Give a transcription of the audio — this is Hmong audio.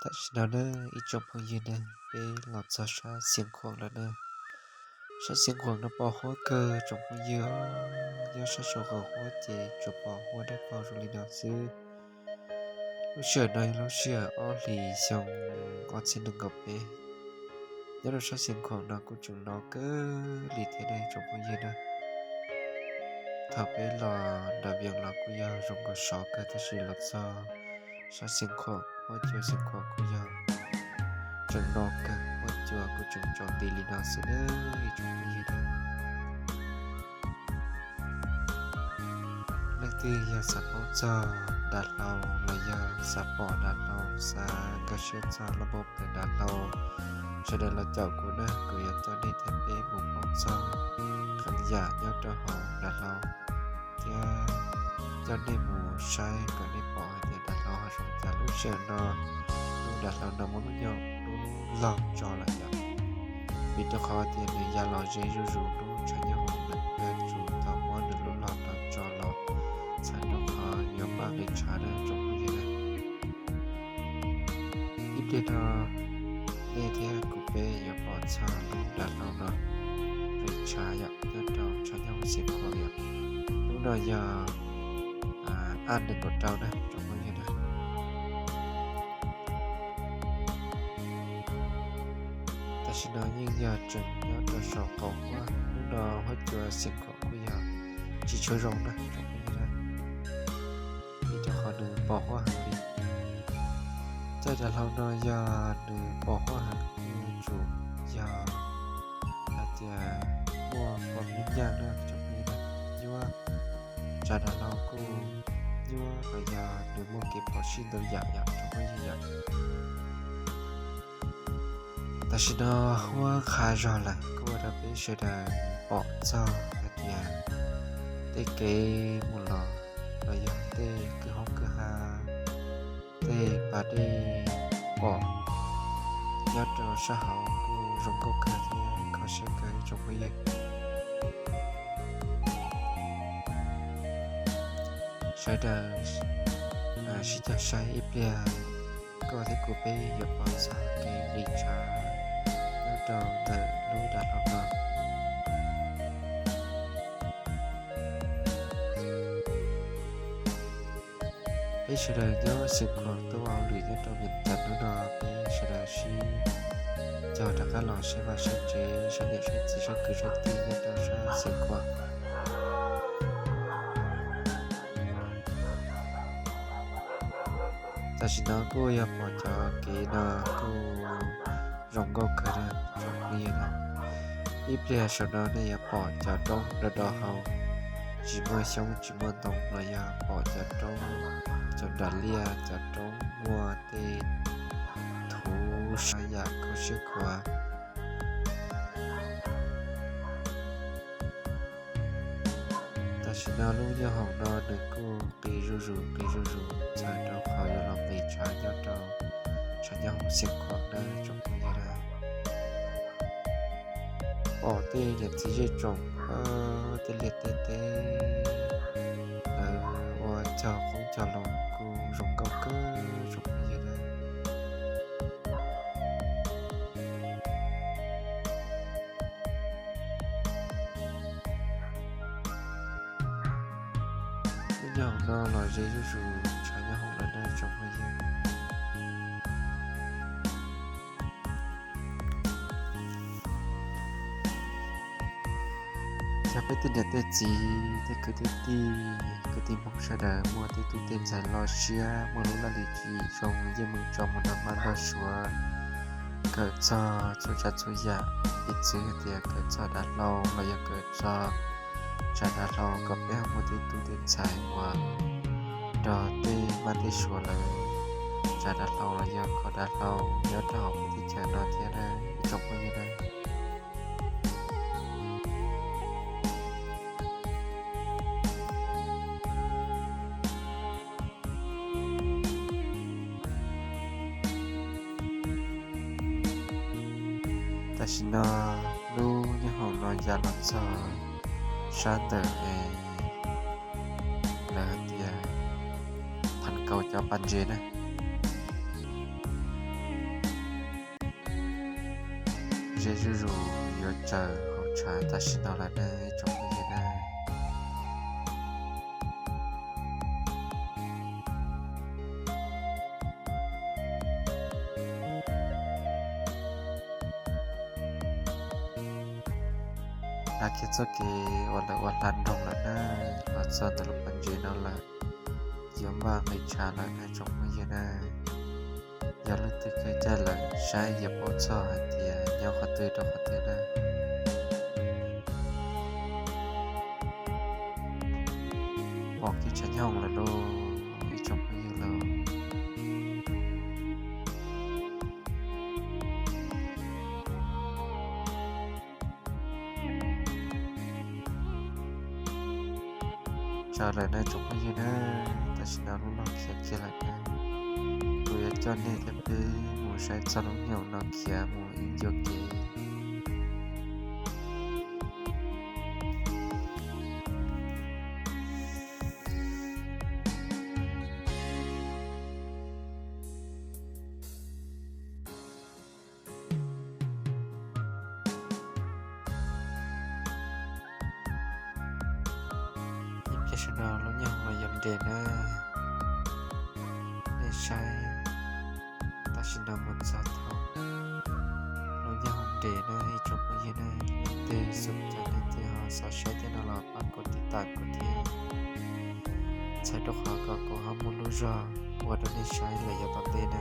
Tam sim no na, ib tsoom phooj ywg na, peb los txog sab Xiav Khuam lawm na. Sab Xiav Khuam no pos huab kawg tsoom phooj ywg, nyob sab saum qaum huab ces tsuas pos huab dawb paug zoo li no xwb. Lub sij hawm no yog lub sij hawm ob hlis xyoo ob txhiab nees nkaum peb. Nyob rau sab Xiav Khuam no kuj tseem no kawg li thiab ne tsoom phooj ywg na. Thaum peb los nram Vias los kuj yog zoo nkaus sov kawg, tab sis los txog sab Xiav Khuam huab cua Xiav Khuam kuj yog tseem no kawg, huab cua kuj tseem tsaus nti li no xwb na ib tsoom phooj ywg na. Leej twg yog xav paub txog dav hlau los yog xav pom dav hlau, xav nkag siab txog lub npau taws dav hlau, sawv daws los caum kuv na, kuv yuav coj nej thiab peb mus paub txog qee yam nyob rau hauv dav hlau thiab coj nej mus saib kom nej pom hais tias dav hlau ho zoo cas. Lub sij hawm no lub dav hlau no muab lub nyob lub log tso lawm yom, vim rau qhov tias nws ya los ze zuj zus lub tshav nyob hoom, nws yuav tsum tau muab nws lub log no tso los txhawm rau qhov yuav maj nqis tshav na tsoom phooj ywg na. Ib pliag no nej thiab kuv peb yuav pom txog lub dav hlau no nqis tshav yom, nyob rau tshav nyob hoom Xiav Khuam yom. Lub no yog ab nees nkaum rau na tsoom phooj ywg na. Tam sim no yeej yog tseem nyob rau saum qaum huab, lub no huab cua Xiav Khuam kuj yog tsis tshua zoo na tsoom phooj ywg na, vim rau qhov nws pos huab heev li. Txoj dav hlau no yog nws pos huab heev kuj yuav tsum yog hais tias muaj pos me nyaj na tsoom phooj ywg na, nyuaj, tsav dav hlau kuj nyuaj los yog nws muaj kev phom sij ntau yam yom tsoom phooj ywg yom. Tam sim no huab qha zog lawm kuj ua rau peb sawv daws pom txog hais tias tej kev mus los los yog tej kwj hoob kwj ha, tej pas dej pom nyob rau sab hauv kuj zoo nkauj kawg thiab kho siab kawg tsoom phooj ywg. Sawv daws sib cog saib ib pliag, koj thiab kuv peb yuav pom txog kev nqis tshav nyob rau ntawm lub dav hlau no. Peb sawv daws nyob Xiav Khuam tuaj ua hauj lwm nyob rau Vias Cas hnub no, peb sawv daws sib cog rov qab los saib vaj saib tsev, saib niam saib txiv, saib kwv saib tij nyob rau sab Xiav Khuam. Tam sim no kuj yog pom cov kev no kuj zoo nkauj kawg na tsoom phooj ywg na. Ib pliag saum no nej yuav pom cov roob do do hau, tsis muaj xyoob tsis muaj ntoo los yog pom cov roob, cov nram liaj, cov roob muaj tej thuv sa yam kho siab khuav. Tam sim no lub nyob hoom no nws kuj qis zuj zus qis zuj zus txhawm rau qhov yuav los nqis tshav nyob rau tshav nyob hoom Xiav Khuam na tsoom phooj ywg na. Pom tej niam txiv zej tsoom, tej liaj tej teb, lawv ua cog qoob cog loo kuj zoo nkauj kawg tsoom phooj ywg na. Lub nyob hoom no los ze zuj zus tshav nyob hoom lawm na tsoom phooj ywg. Yog peb tej niam tej txiv tej kwv tej tij kwv tij Hmoob sawv daws muaj tej tub tej ntxhais loj siab muaj lub laj lim tswv yim zoo yeej meem tso mus nrog mab nrog suav kawm txog txhua tsav txhua yam, piv txwv hais tias kawm txog dav hlau los yog kawm txog tsav dav hlau kom peb ho muaj tej tub tej ntxhais uas nrog tej mab tej suav lawv tsav dav hlau los yog kho dav hlau nyob rau hauv peb teb chaws no thiab na ib tsoom phooj ywg na. Tam sim no lub nyob hoom no ya los txog sab ntawm es lawv hais tias Thav Kaus cov pas ntses na. Zuj zus yuav tsaws hauv tshav tam sim no lawm na ib tsoom phooj ywg na. Hla kiag txoj kev uas lawv ua hla nroog lawm na, los txog ntawm lub pas ntses no lawm, yuav npaj nqis tshav lawm na tsoom phooj ywg na. Yog leej twg kheev caij lawm saib yuav paub txog hais tias nyob qhov twg rau qhov twg na. Pom kev tshav nyooj lawm lauj ib tsoom phooj ywg lauj. Tsaws lawm na tsoom phooj ywg na, tam sim no lub loog khiav kiag lawm na. Kuv yuav coj nej thiab peb mus saib txog lub nyoog no khiav mus ib ncua kev. Ib pliag saum no lub nyoog los yuav nres na, nej saib. Tam sim no mus txog thaum lub nyoog nres na ib tsoom phooj ywg na, leej twg xom cai leej twg ho xav saib thiab no los pab kuv tiv tam kuv thiab, txhawm rau qhov kom kuv ho muaj lub zog ua rau nej saib lawm yav tom ntej na.